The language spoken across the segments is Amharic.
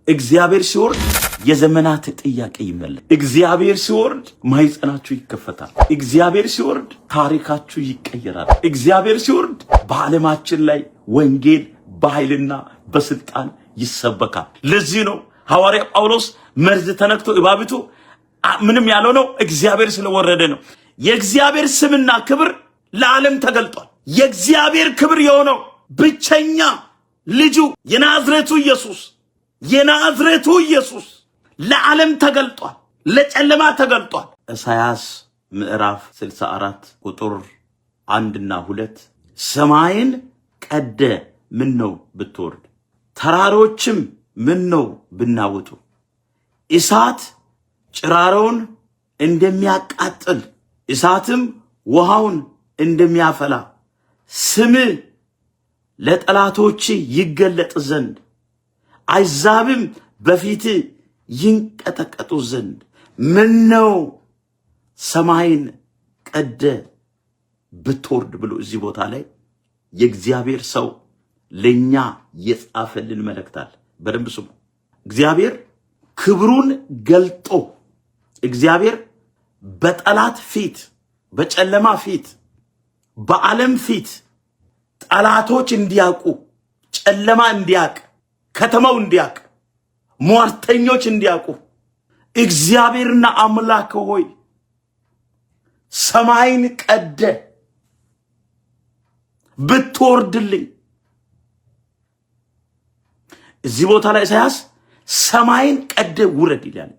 እግዚአብሔር ሲወርድ የዘመናት ጥያቄ ይመለሳል። እግዚአብሔር ሲወርድ ማህፀናችሁ ይከፈታል። እግዚአብሔር ሲወርድ ታሪካችሁ ይቀየራል። እግዚአብሔር ሲወርድ በዓለማችን ላይ ወንጌል በኃይልና በስልጣን ይሰበካል። ለዚህ ነው ሐዋርያ ጳውሎስ መርዝ ተነክቶ እባቢቱ ምንም ያለው ነው እግዚአብሔር ስለወረደ ነው። የእግዚአብሔር ስምና ክብር ለዓለም ተገልጧል። የእግዚአብሔር ክብር የሆነው ብቸኛ ልጁ የናዝሬቱ ኢየሱስ፣ የናዝሬቱ ኢየሱስ ለዓለም ተገልጧል። ለጨለማ ተገልጧል። ኢሳያስ ምዕራፍ 64 ቁጥር 1ና 2፣ ሰማይን ቀደህ ምን ነው ብትወርድ፣ ተራሮችም ምን ነው ቢናወጡ፣ እሳት ጭራሮውን እንደሚያቃጥል እሳትም ውሃውን እንደሚያፈላ ስምህ ለጠላቶችህ ይገለጥ ዘንድ አሕዛብም በፊትህ ይንቀጠቀጡ ዘንድ ምነው ሰማይን ቀደህ ብትወርድ ብሎ እዚህ ቦታ ላይ የእግዚአብሔር ሰው ለኛ የጻፈልን መልእክት አለ። በደንብ ስሙ። እግዚአብሔር ክብሩን ገልጦ እግዚአብሔር በጠላት ፊት፣ በጨለማ ፊት፣ በዓለም ፊት ጠላቶች እንዲያውቁ፣ ጨለማ እንዲያውቅ፣ ከተማው እንዲያውቅ፣ ሟርተኞች እንዲያውቁ እግዚአብሔርና አምላክ ሆይ ሰማይን ቀደህ ብትወርድልኝ። እዚህ ቦታ ላይ ኢሳያስ ሰማይን ቀደህ ውረድ ይላል።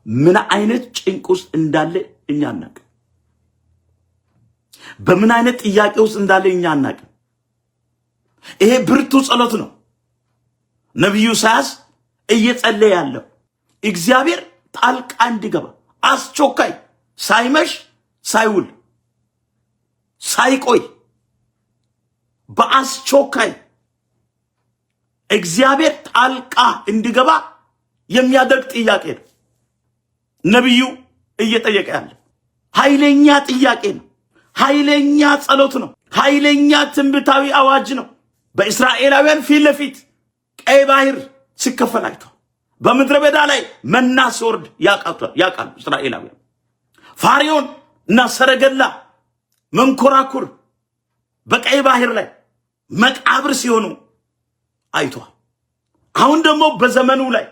ምን አይነት ጭንቅ ውስጥ እንዳለ እኛ አናውቅም። በምን አይነት ጥያቄ ውስጥ እንዳለ እኛ አናውቅም። ይሄ ብርቱ ጸሎት ነው። ነቢዩ ኢሳያስ እየጸለየ ያለው እግዚአብሔር ጣልቃ እንዲገባ አስቸኳይ፣ ሳይመሽ ሳይውል ሳይቆይ በአስቸኳይ እግዚአብሔር ጣልቃ እንዲገባ የሚያደርግ ጥያቄ ነው። ነቢዩ እየጠየቀ ያለ ኃይለኛ ጥያቄ ነው። ኃይለኛ ጸሎት ነው። ኃይለኛ ትንቢታዊ አዋጅ ነው። በእስራኤላውያን ፊት ለፊት ቀይ ባህር ሲከፈል አይቷል። በምድረ በዳ ላይ መና ሲወርድ ያውቃሉ እስራኤላውያን። ፋሪዮን እና ሰረገላ መንኮራኩር በቀይ ባህር ላይ መቃብር ሲሆኑ አይቷል። አሁን ደግሞ በዘመኑ ላይ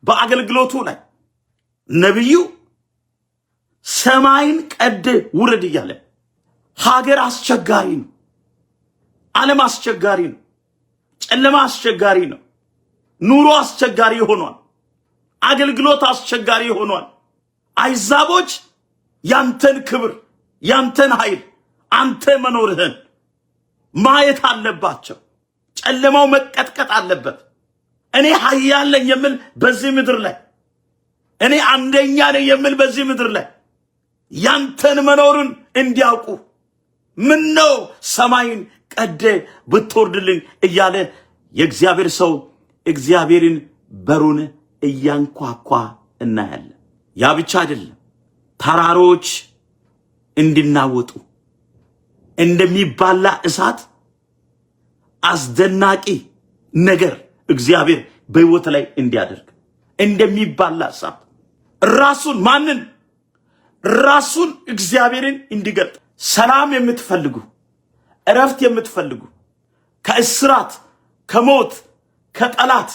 በአገልግሎቱ ላይ ነቢዩ ሰማይን ቀደህ ውረድ እያለ፣ ሀገር አስቸጋሪ ነው። ዓለም አስቸጋሪ ነው። ጨለማ አስቸጋሪ ነው። ኑሮ አስቸጋሪ ሆኗል። አገልግሎት አስቸጋሪ ሆኗል። አሕዛቦች ያንተን ክብር፣ ያንተን ኃይል፣ አንተ መኖርህን ማየት አለባቸው። ጨለማው መቀጥቀጥ አለበት። እኔ ኃያል ነኝ የሚል በዚህ ምድር ላይ፣ እኔ አንደኛ ነኝ የሚል በዚህ ምድር ላይ ያንተን መኖርን እንዲያውቁ ምን ነው ሰማይን ቀደህ ብትወርድልኝ እያለ የእግዚአብሔር ሰው እግዚአብሔርን በሩን እያንኳኳ እናያለን። ያ ብቻ አይደለም፣ ተራሮች እንዲናወጡ እንደሚባላ እሳት አስደናቂ ነገር እግዚአብሔር በሕይወት ላይ እንዲያደርግ እንደሚባላ እሳት ራሱን ማንን ራሱን እግዚአብሔርን እንዲገልጥ፣ ሰላም የምትፈልጉ፣ እረፍት የምትፈልጉ፣ ከእስራት፣ ከሞት፣ ከጠላት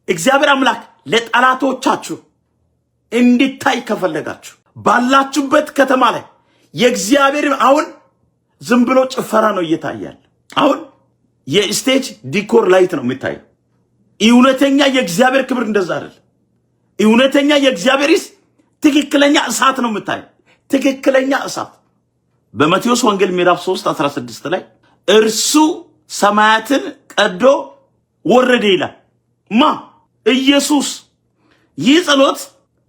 እግዚአብሔር አምላክ ለጠላቶቻችሁ እንዲታይ ከፈለጋችሁ ባላችሁበት ከተማ ላይ የእግዚአብሔር አሁን ዝም ብሎ ጭፈራ ነው እየታየ። አሁን የ stage decor light ነው የሚታየው። እውነተኛ የእግዚአብሔር ክብር እንደዛ አይደል። እውነተኛ የእግዚአብሔር ትክክለኛ እሳት ነው የምታየው። ትክክለኛ እሳት በማቴዎስ ወንጌል ምዕራፍ 3 16 ላይ እርሱ ሰማያትን ቀዶ ወረደ ይላል። ማ? ኢየሱስ። ይህ ጸሎት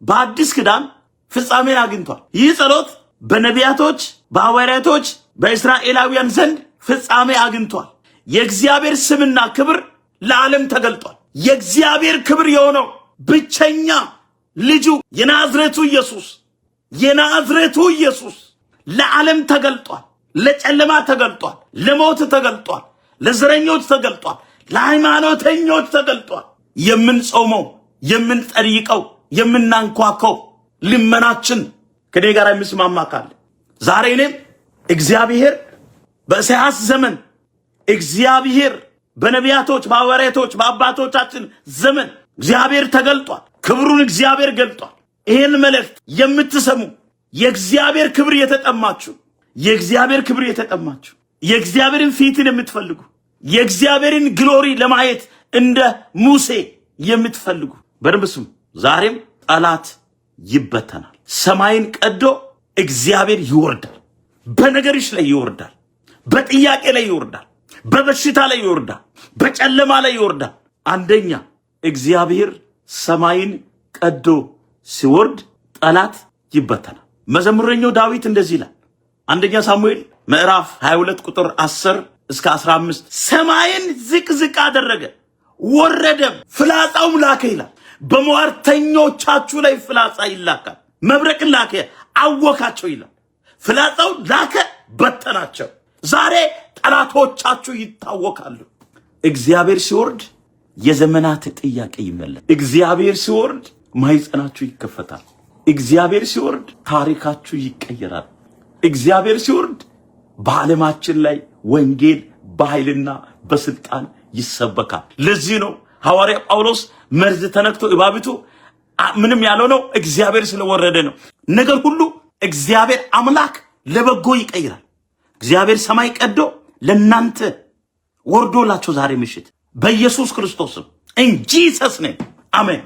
በአዲስ ኪዳን ፍጻሜን አግኝቷል። ይህ ጸሎት በነቢያቶች፣ በሐዋርያቶች፣ በእስራኤላውያን ዘንድ ፍጻሜ አግኝቷል። የእግዚአብሔር ስምና ክብር ለዓለም ተገልጧል። የእግዚአብሔር ክብር የሆነው ብቸኛ ልጁ የናዝሬቱ ኢየሱስ፣ የናዝሬቱ ኢየሱስ ለዓለም ተገልጧል። ለጨለማ ተገልጧል። ለሞት ተገልጧል። ለዘረኞች ተገልጧል። ለሃይማኖተኞች ተገልጧል። የምንጾመው፣ የምንጠይቀው፣ የምናንኳኳው ልመናችን ከኔ ጋር የሚስማማ ካለ ዛሬ እኔም እግዚአብሔር በኢሳይያስ ዘመን፣ እግዚአብሔር በነቢያቶች፣ በሐዋርያቶች፣ በአባቶቻችን ዘመን እግዚአብሔር ተገልጧል። ክብሩን እግዚአብሔር ገልጧል። ይህን መልእክት የምትሰሙ፣ የእግዚአብሔር ክብር የተጠማችሁ፣ የእግዚአብሔር ክብር የተጠማችሁ፣ የእግዚአብሔርን ፊትን የምትፈልጉ፣ የእግዚአብሔርን glory ለማየት እንደ ሙሴ የምትፈልጉ በደንብ ስሙ። ዛሬም ጠላት ይበተናል። ሰማይን ቀዶ እግዚአብሔር ይወርዳል። በነገርሽ ላይ ይወርዳል። በጥያቄ ላይ ይወርዳል። በበሽታ ላይ ይወርዳል። በጨለማ ላይ ይወርዳል። አንደኛ እግዚአብሔር ሰማይን ቀዶ ሲወርድ ጠላት ይበተናል። መዘምረኛው ዳዊት እንደዚህ ይላል። አንደኛ ሳሙኤል ምዕራፍ 22 ቁጥር 10 እስከ 15፣ ሰማይን ዝቅ ዝቅ አደረገ ወረደም፣ ፍላጻውም ላከ ይላል። በሟርተኞቻችሁ ላይ ፍላጻ ይላካል። መብረቅን ላከ አወካቸው ይላል። ፍላጻው ላከ በተናቸው። ዛሬ ጠላቶቻችሁ ይታወካሉ። እግዚአብሔር ሲወርድ የዘመናት ጥያቄ ይመለሳል። እግዚአብሔር ሲወርድ ማህፀናችሁ ይከፈታል። እግዚአብሔር ሲወርድ ታሪካችሁ ይቀየራል። እግዚአብሔር ሲወርድ በዓለማችን ላይ ወንጌል በኃይልና በስልጣን ይሰበካል። ለዚህ ነው ሐዋርያ ጳውሎስ መርዝ ተነክቶ እባቢቱ ምንም ያለው ነው፣ እግዚአብሔር ስለወረደ ነው። ነገር ሁሉ እግዚአብሔር አምላክ ለበጎ ይቀይራል። እግዚአብሔር ሰማይ ቀዶ ለናንተ ወርዶላቸው ዛሬ ምሽት በኢየሱስ ክርስቶስ ስም፣ in Jesus name፣ አሜን።